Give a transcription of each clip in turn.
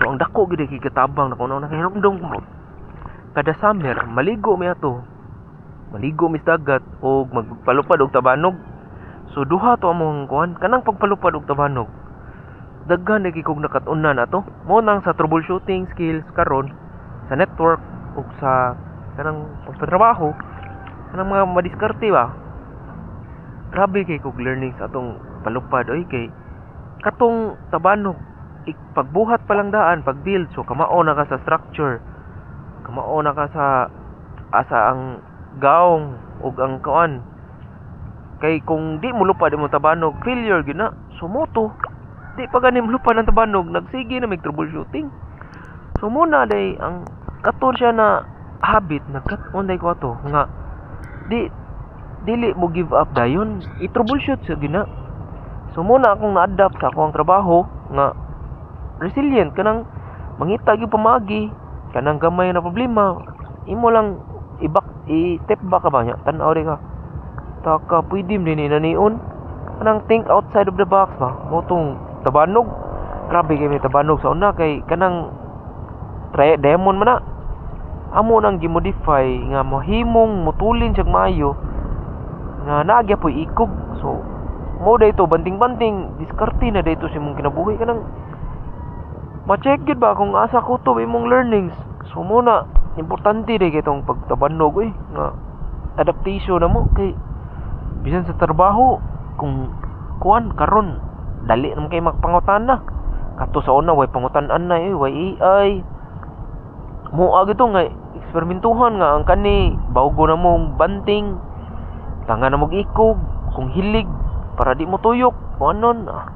Pero ang dako gid kay katabang nako na nakahinumdum ko. Kada summer maligo mi ato. Maligo mi sa dagat og magpalupad og tabanog. So duha to among kuan, kanang pagpalupad og tabanog. Daghan na kay kog nakat-unan ato. Mo nang sa troubleshooting skills karon sa network ug sa kanang pagpatrabaho, kanang mga madiskarte ba. Grabe kay kog learning sa atong palupad oy, kay katong tabanog pagbuhat pa lang daan, pag build, so kamao na ka sa structure, kamao na ka sa asa ang gaong ug ang kuan, kay kung di mo lupad imong tabanog, failure gyud na. So mo to, di pa gani molupad ang tabanog, nagsige na mig troubleshooting. So muna day ang kato siya na habit, nagkat-on day ko ato nga di dili mo give up dayon, i-troubleshoot sa gina. So muna akong na-adapt sa akong trabaho nga resilient, kanang mangita gyud pamaagi, kanang gamay na problema imo lang i-back, i-step back ka ba nya, tan-aw di ka taka, pwede man din nanion, kanang think outside of the box ba. Mo tong tabanog, grabe kay may tabanog sa una, kay kanang try diamond man na amo nang gimodify nga mahimong mutulin siyang maayo nga naa gyapoy ikog. So mo dayto banting-banting diskarte na dayto sa imong kinabuhi, kanang ma-check gyud ba kung asa kutob imong learnings. So mo na importante day kay tong pagtabanog oy, nga adaptation na mo, kay bisan sa trabaho kung kuan karon dali naman kay magpangutana. Kato sa una way pangutan-an na eh, way AI mo gito nga eksperimentuhan nga ang kani bawgo na mong banting tanga na mog ikog kung hilig para di mo tuyok kung anon, ah,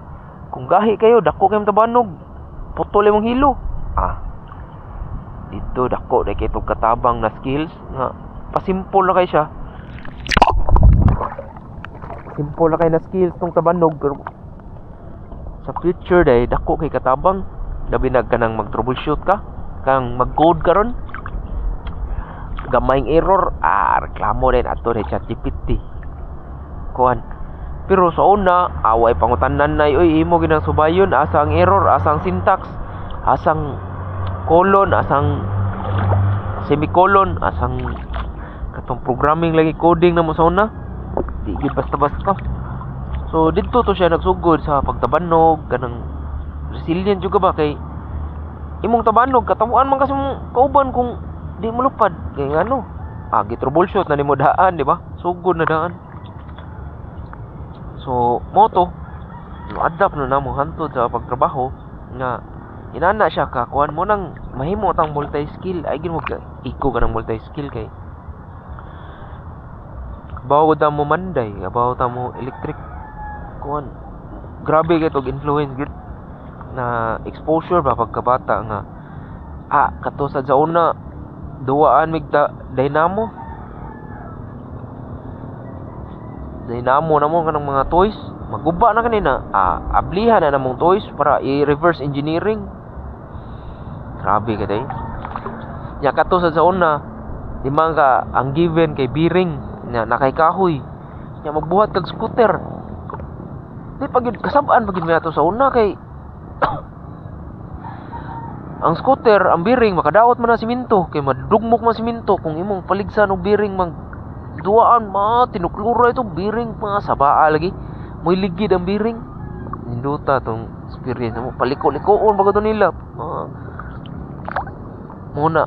kung gahi kayo, dako kayong tabanog, putol imong hilo. Ah, dito dako day kay tong katabang na skills nga pasimple na kay siya, simple na kay na skills tong tabanog, pero sa future day dako kay katabang, labi na kanang mag troubleshoot ka, kang mag-code karon, gamayng error, ah, reklamo din ato ni ChatGPT kuan. Pero sa una away pangutanan na oy, imo ginang subayon asa ang error, asa ang syntax, asang colon, asang semicolon, asang katong programming lagi, coding na mo sa una, di gyud basta-basta. So didto to siya nagsugod sa pagtabanog, kanang resilient jud ka ba, kay imong tabanog katawaan man kasi mong kauban kung di mo lupad, kay ngano, ah, gi-troubleshoot na nimo daan, di ba? Sugod na daan. So mo to adapt na namo hantod sa pagtrabaho nga inana siya ka kuan mo nang mahimo tang multi skill ay gin mo ka iko ka ng multi skill, kay bawo ta mo manday, abaw ta mo electric kuan. Grabe kay tog influence gid na exposure ba pagkabata nga, ah, kato sa una duwaan mig dynamo, dynamo na mo kanang mga toys, maguba na kanina, ah, ablihan na namong toys para i-reverse engineering. Grabe ka day nya. Kato sa una di man ka ang given kay bearing nya nakay kahoy nya, magbuhat kag scooter, di pa gyud kasab-an pa gyud mi ato sa una, kay ang scooter, ang bearing makadaot man na simento, kay madugmok man simento kung imong paligsan og bearing, mag duaan ma tinuklura ito bearing, mga sabaa lagi mo'y ligid ang bearing. Ninduta tong experience mo, paliko-likoon ba nila, ah. Muna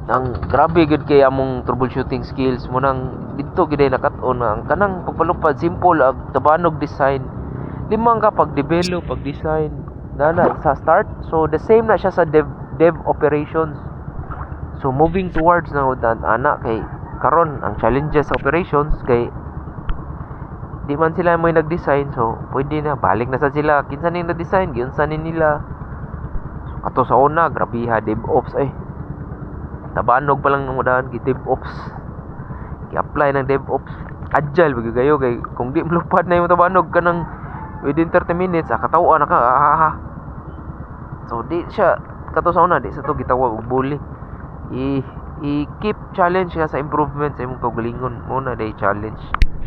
ang grabe gud kay among troubleshooting skills mo nang didto gid ay nakat-on na ang kanang pagpalupad simple ag tabanog design, limang ka pag develop, pag design na na sa start. So the same na siya sa dev operations. So moving towards na dan ana, kay karon ang challenges sa operations kay di man sila mo nag-design, so pwede na balik na sa sila kinsa ning nag-design, giunsa ni nila. So, kato sa una grabiha DevOps eh, tabanog pa lang ng mudahan gi DevOps, gi-apply ng DevOps, agile ba gyud kayo, kay kung di molupad na imong tabanog kanang within 30 minutes, ah, katawa na ka, ah, ah, ah. So di siya kato sa una, di sa to gitawag og bully, i i keep challenge ka sa improvement sa imong kaugalingon mo na day challenge.